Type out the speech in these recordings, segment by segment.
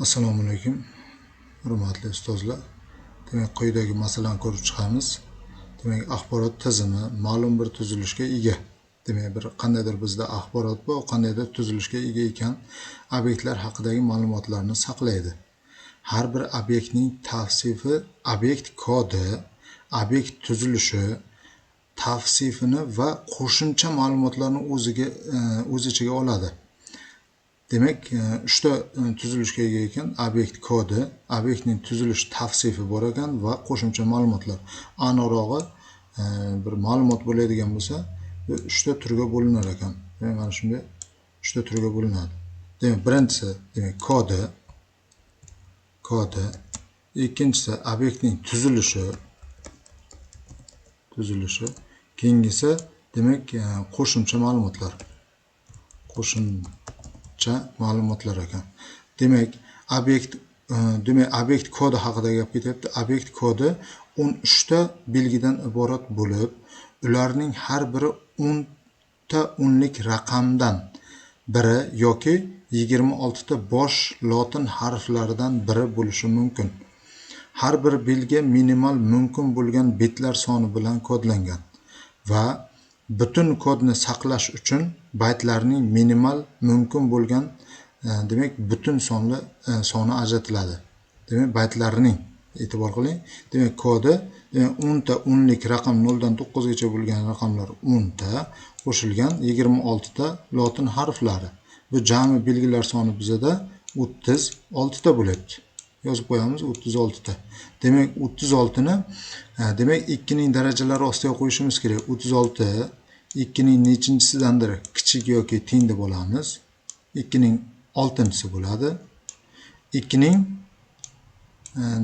Assalomu alaykum, hurmatli ustozlar. Demak, quyidagi masalani ko'rib chiqamiz. Demak, axborot tizimi ma'lum bir tuzilishga ega. Demak, bir qandaydir bizda axborot bor, qandaydir tuzilishga ega ekan, obyektlar haqidagi ma'lumotlarni saqlaydi. Har bir obyektning tavsifi, obyekt kodi, obyekt tuzilishi, tavsifini va qo'shimcha ma'lumotlarni o'z ichiga oladi. Demak, uchta tuzilishga ega ekan: obyekt kodi, obyektning tuzilish tavsifi bor ekan va qo'shimcha ma'lumotlar. Aniqrog'i, bir ma'lumot bo'ladigan bo'lsa, bu uchta turga bo'linar ekan. Demak, mana shunday uchta turga bo'linadi. Demak, birinchisi, demak, kodi, ikkinchisi obyektning tuzilishi, keyingisi, demak, qo'shimcha ma'lumotlar. Qo'shimcha ma'lumotlar ekan. Demak, obyekt kodi haqida gap ketyapti. Obyekt kodi 13 ta belgidan iborat bo'lib, ularning har biri 10 ta o'nlik raqamdan biri yoki 26 ta bosh lotin harflaridan biri bo'lishi mumkin. Har bir belgi minimal mumkin bo'lgan bitlar soni bilan kodlangan va butun kodni saqlash uchun baytlarning minimal mumkin bo'lgan, demak, butun sonli soni ajratiladi. Demak, baytlarning, e'tibor qiling. Demak, kodi, demak, 10 ta o'nlik raqam 0 dan 9 gacha bo'lgan raqamlar 10 ta qo'shilgan 26 ta lotin harflari. Bu jami belgilar soni bizada 36 ta bo'lyapti. Yozib qo'yamiz 36 ta. Demak, 36 ni, demak, 2 ning darajalari ostiga qo'yishimiz kerak. 36 2 ning nechinchisidandir kichik yoki teng deb olamiz. 2 ning 6-chisi bo'ladi. 2 ning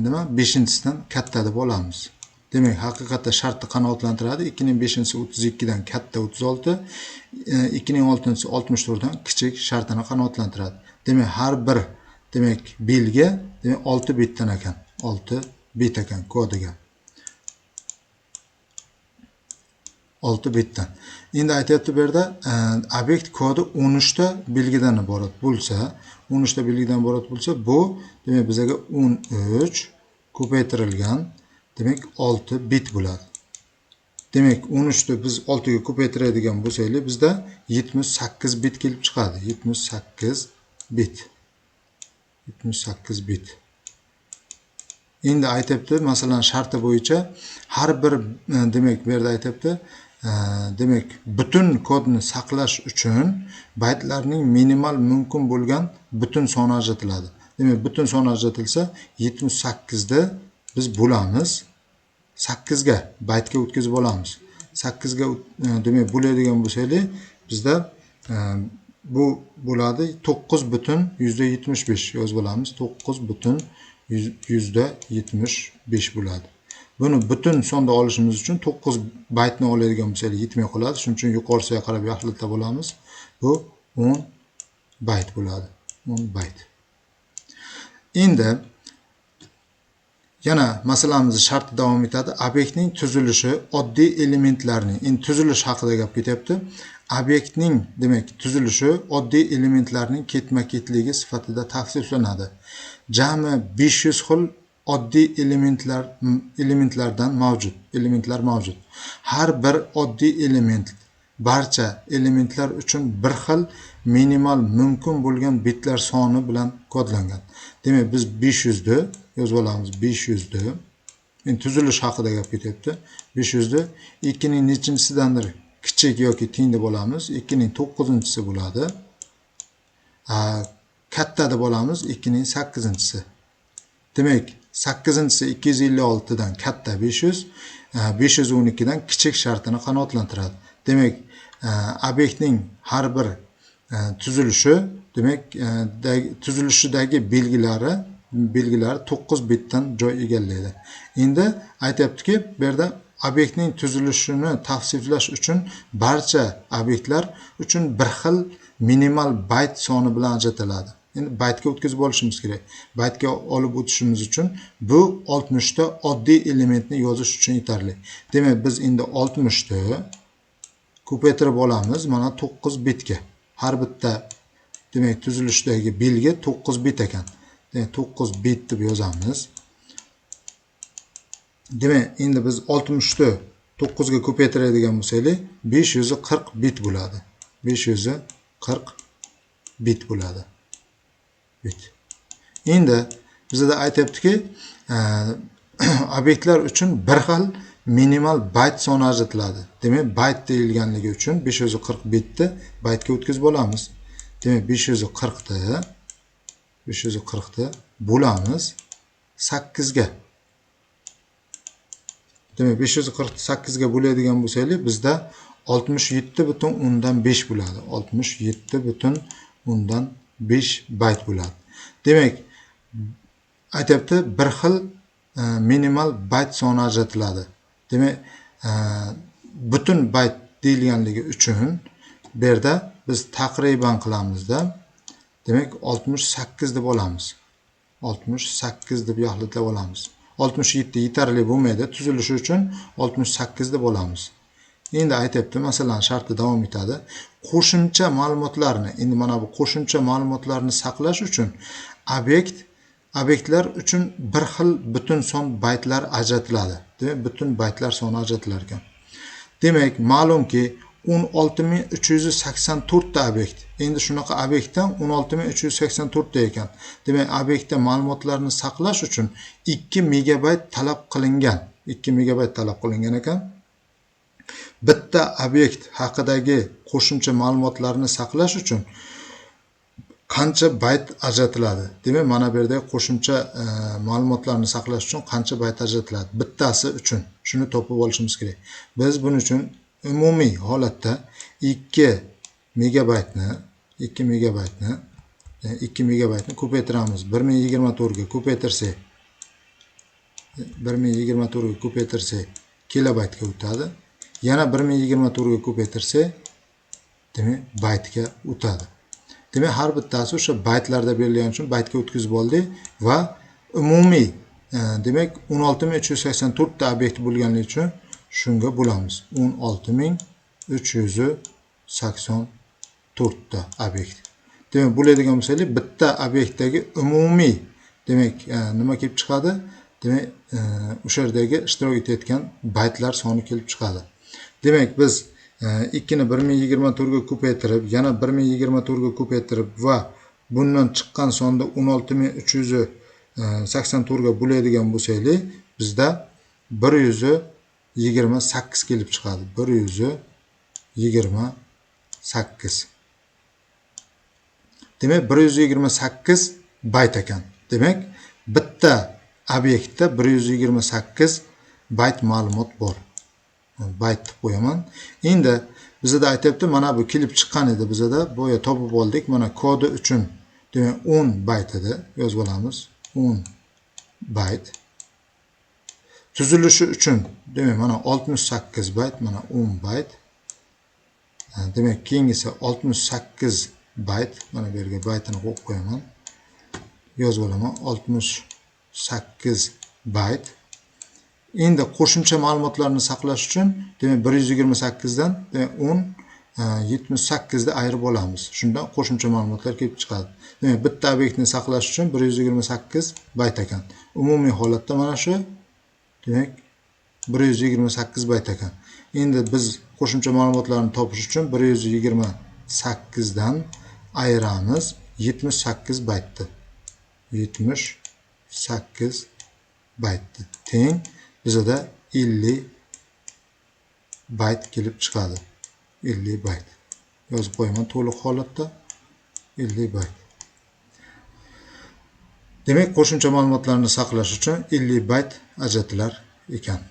nima 5-chisidan katta deb olamiz. Demak, haqiqatda shartni qanoatlantiradi. 2 ning 5-chisi 32 dan katta 36, 2 ning 6-chisi 64 dan kichik shartini qanoatlantiradi. Demak, har bir, demak, belgi, demak, 6 bitdan ekan. 6 bit ekan kodiga. 6 bitdan. Endi aytyapti bu yerda, obyekt kodi 13 ta belgidan iborat bo'lsa, 13 ta belgidan iborat bo'lsa, bu demak bizaga 13 ko'paytirilgan, demak, 6 bit bo'ladi. Demak, 13 ni biz 6 ga ko'paytiradigan bo'lsak, bizda 78 bit kelib chiqadi. 78 bit. 78 bit. Endi aytyapti, masalan, sharti bo'yicha har bir, demak, bu yerda aytyapti, demak, butun kodni saqlash uchun baytlarning minimal mumkin bo'lgan butun soni ajratiladi. Demak, butun soni ajratilsa, 78 ni biz bo'lamiz 8 ga, baytga o'tkazib olamiz. 8 ga, demak, bo'ladigan bo'lsak, bizda bu bo'ladi 9,75 yozib olamiz. 9,75 bo'ladi. Buni butun sonda olishimiz uchun 9 baytni oladigan bo'lsak yetmay qoladi. Shuning uchun yuqorisiga qarab yaxlitlab olamiz. Bu 10 bayt bo'ladi. 10 bayt. Endi yana masalamizni sharti davom etadi. Obyektning tuzilishi oddiy elementlarning, endi tuzilish haqida gap ketyapti. Obyektning, demak, tuzilishi oddiy elementlarning ketma-ketligi sifatida tavsiflanadi. Jami 500 xil oddiy elementlardan mavjud, elementlar mavjud. Har bir oddiy element barcha elementlar uchun bir xil minimal mumkin bo'lgan bitlar soni bilan kodlangan. Demak, biz 500 ni yozib olamiz, 500 ni. Endi tuzilish haqida gap ketyapti. 500 ni 2 ning nechinchisidandir kichik yoki teng deb olamiz. 2 ning 9-chisi bo'ladi. Katta deb olamiz 2 ning 8-chisi. Demak, 8-chisi 256 dan katta 500, 512 dan kichik shartini qanoatlantiradi. Demak, obyektning har bir tuzilishi, demak, tuzilishidagi belgilari 9 bitdan joy egallaydi. Endi aytyaptiki, bu yerda obyektning tuzilishini tavsiflash uchun barcha obyektlar uchun bir xil minimal bayt soni bilan ajratiladi. Endi baytga o'tkazib olishimiz kerak. Baytga olib o'tishimiz uchun bu 60 ta oddiy elementni yozish uchun yetarli. Demak, biz endi 60 ta ko'paytirib olamiz mana 9 bitga. Har bitta, demak, tuzilishdagi belgi 9 bit ekan. Demak, 9 bit deb yozamiz. Demak, endi biz 60 ni 9 ga ko'paytiradigan bo'lsak, 540 bit bo'ladi. 540 bit bo'ladi. Bit. Endi bizda aytyaptiki, obyektlar uchun bir xil minimal bayt soni ajratiladi. Demak, bayt deyilganligi uchun 540 bitni baytga o'tkazib olamiz. Demak, 540 ta bo'lamiz 8 ga. Demak, 540 ni 8 ga bo'ladigan bo'lsak, bizda 67,5 bo'ladi. 67,5 bayt bo'ladi. Demak, aytyapti, bir xil minimal bayt soni ajratiladi. Demak, butun bayt deyilganligi uchun bu yerda biz taqriban qilamizda, demak, 68 deb olamiz. 68 deb yaxlitlab olamiz. 67 yetarli bo'lmaydi, tuzilishi uchun 68 deb olamiz. Endi aytyapti, masalan, sharti davom etadi. Qo'shimcha ma'lumotlarni, endi mana bu qo'shimcha ma'lumotlarni saqlash uchun obyektlar uchun bir xil butun son baytlar ajratiladi. Demak, butun baytlar soni ajratilar ekan. Demak, ma'lumki, 16 384 ta obyekt. Endi shunaqa obyektdan 16 384 ta ekan. Demak, obyektda ma'lumotlarni saqlash uchun 2 megabayt talab qilingan. 2 megabayt talab qilingan ekan. Bitta obyekt haqidagi qo'shimcha ma'lumotlarni saqlash uchun qancha bayt ajratiladi? Demak, mana bu yerda qo'shimcha ma'lumotlarni saqlash uchun qancha bayt ajratiladi? Bittasi uchun shuni topib olishimiz kerak. Biz buning uchun umumiy holatda 2 megabaytni 2 megabaytni 2 megabaytni ko'paytiramiz. 1024 ga ko'paytirsak, 1024 ga ko'paytirsak, kilobaytga o'tadi. Yana 1024 ga ko'paytirsak, demak, baytga o'tadi. Demak, har bittasi o'sha baytlarda berilgani uchun baytga o'tkazib oldik va umumiy demak, 16 384 ta obyekt bo'lganligi uchun shunga bo'lamiz. 16 384 ta obyekt. Demak, bo'ladigan bo'lsak, bitta obyektdagi umumiy, demak, nima kelib chiqadi? Demak, o'sha yerdagi ishtirok etayotgan baytlar soni kelib chiqadi. Demak, biz 2 ni 1024 ga ko'paytirib, yana 1024 ga ko'paytirib va bundan chiqqan sonda 16 384 ga bo'ladigan bo'lsak, bizda 128 kelib chiqadi. 128. Demak, 128 bayt ekan. Demak, bitta obyektda 128 bayt ma'lumot bor. Bayt deb qo'yaman. Endi bizada aytyapti, mana bu kelib chiqqan edi bizada, boya topib oldik. Mana kodi uchun, demak, 10 bayt edi. Yozib olamiz. 10 bayt. Tuzilishi uchun, demak, mana 68 bayt, mana 10 bayt. Demak, keyingisi 68 bayt. Mana bu yerga baytini qo'yib qo'yaman. Yozib olaman. 68 bayt. Endi qo'shimcha ma'lumotlarni saqlash uchun, demak, 128 dan, demak, 10 78 ni ayirib olamiz. Shundan qo'shimcha ma'lumotlar kelib chiqadi. Demak, bitta obyektni saqlash uchun 128 bayt ekan. Umumiy holatda mana shu, demak, 128 bayt ekan. Endi biz qo'shimcha ma'lumotlarni topish uchun 128 dan ayiramiz 78 baytni. 78 baytni. Teng bizada 50 bayt kelib chiqadi. 50 bayt. Yozib qo'yaman to'liq holatda 50 bayt. Demak, qo'shimcha ma'lumotlarni saqlash uchun 50 bayt ajratilar ekan.